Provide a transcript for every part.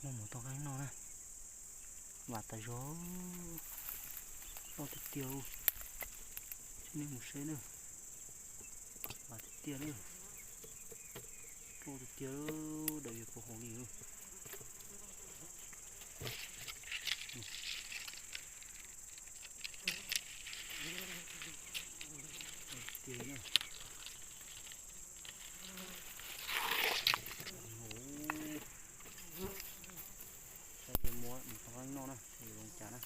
Muab mus toj qeeb noj na. Vam tas zog, loj tiag tiag. Tsis nej mus saib na. Vam tiag tiag na. Loj tiag tiag, dawm yuav puv hauv li. Tiag na. Saib yuav muab mus toj qeeb noj na, yuav zoo cas na.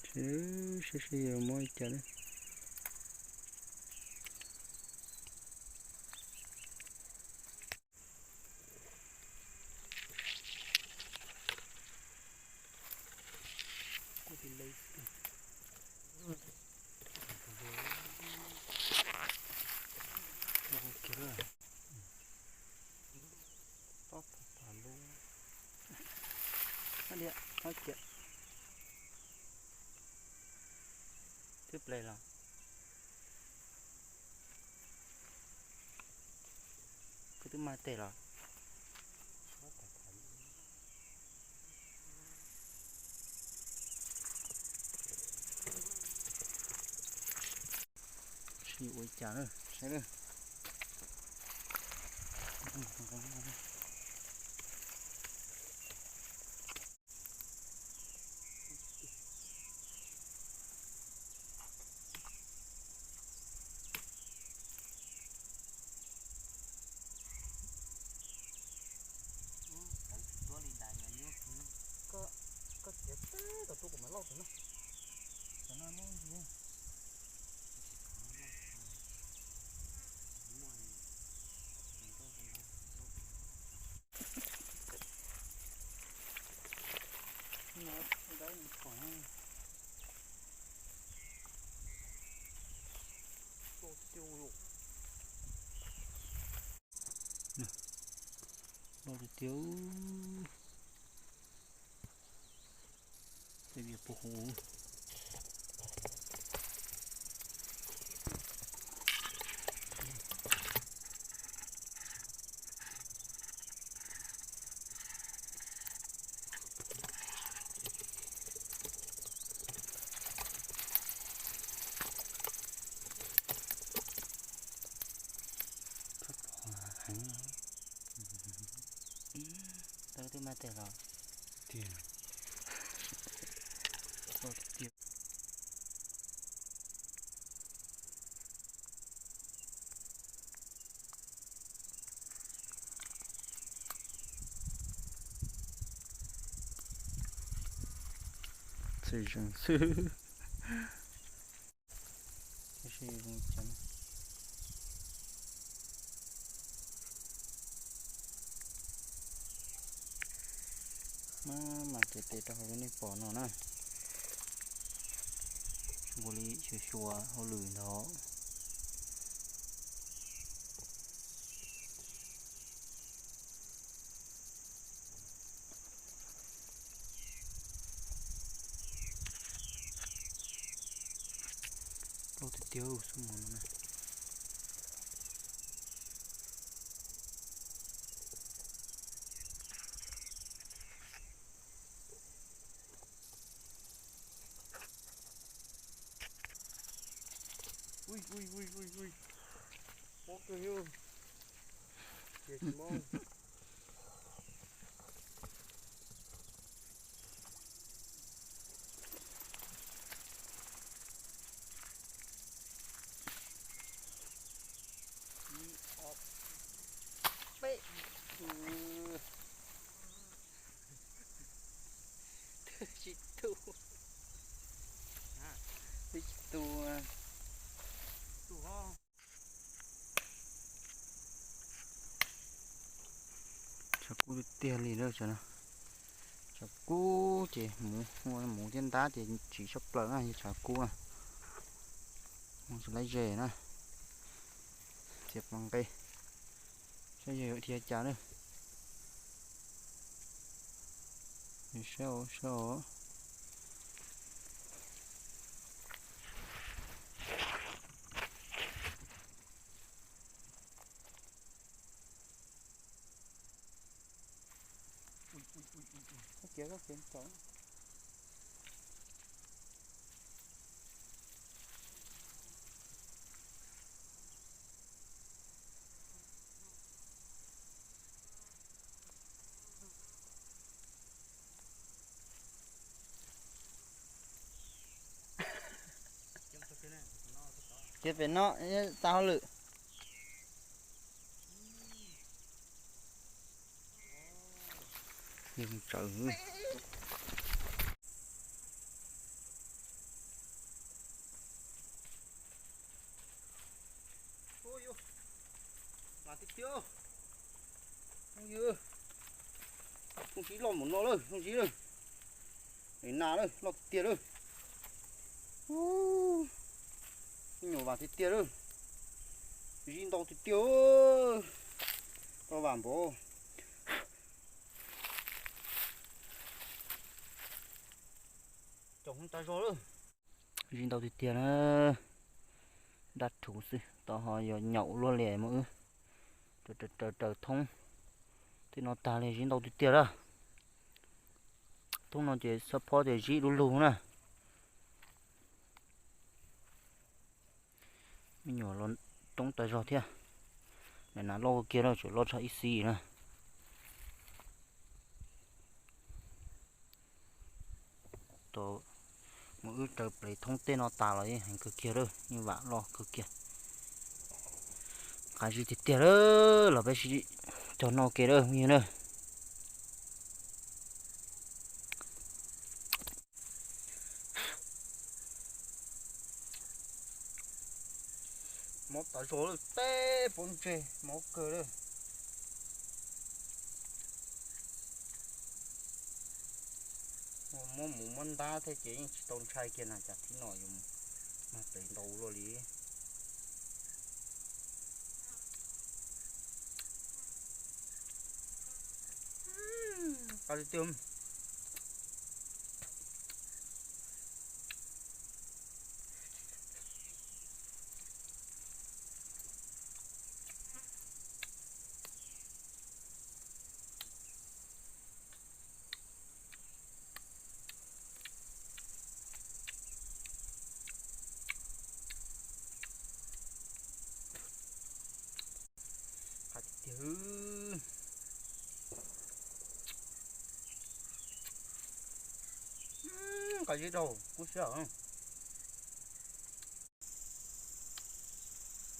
Saib saib yuav muab li cas na. Twb ple los? Koj twb mag tes los? Sim ua cas na, saib na. Koj txiav teb kom tuaj kuv mam lauj tus no. Cov no muab ntxiv. Loj tiag tiag. Tej vias puag hauv. Heev. Tau twb mag tes los? Tiag. Tiag. Txawm zeeg xwb. Mas mas tes tes rau hauv nej pom no na. Ua li xyuas xyuas hauj lwm ntawd. Loj tiag tiag xwb mos no na. Ui ui ui ui ui. Mob kawg yog. Ces tsis mob. Ib ob peb. Twb tsis tu. Twb tsis tu. Tshav kub tiag tiag li lawm. Tshav kub ces hmuv, hmuv thiab ntab ces tsis tshaj plaws na, yog tshav kub. Mus tsis laib ze na. Txiav pob nqe saib yog yuav dhia cas na. Saib os, saib os. Tias pem no, tau hauj lwm. Mas tiag tiag, looj zib loj npaum no lawm, looj zib lawm, nas lawm, loj tiag tiag lawm. Me nyuam vam tiag tiag lawm, zib ntau tiag tiag, loj vam npaum. Caum hoob tas zog lawm. Zib ntau tiag tiag na, dab rhuv xwb, tau ho yog nyaum luaj li mas wb raws raws thoob tej no tag li, zib ntau tiag tiag lawm. Thoob no ces xab phob ces zib du lug na. Me nyuam los coob tas zog thiab. Nas loj kiag lawm, tseem loj tshaj ib xib na. Mus wb raws plev thoob tej no tas los yeej heev kawg kiag lawm, yeej vam loj kawg kiag. Qab zib tiag tiag lawm, los peb sib cog noj ke lawm phooj ywg na. Mob tas zog lawm, teb pob ntseg mob kawg lawm. Muab mus muab ntab thiab ces yeej tsis tau ntshai kiag na, cas thib no yuav mag plev ntau luaj li. Qab tiag tiag. Qab tiag tiag. Qab zib dhau kub siab.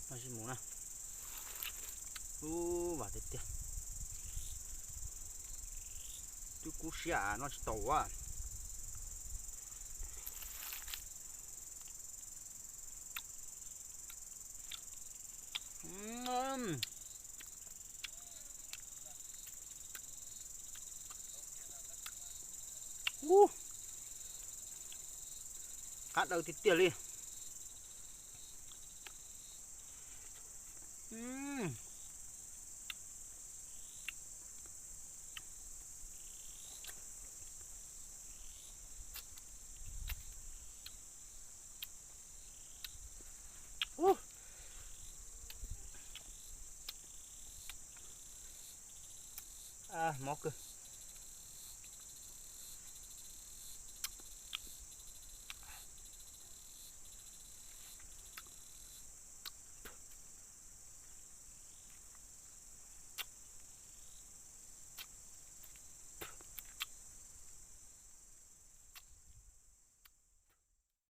Noj tsis mus na. Ub, vam tiag tiag. Twb kub siab noj tsis tau a. Ub, qab daw tiag tiag li. Mob kawg.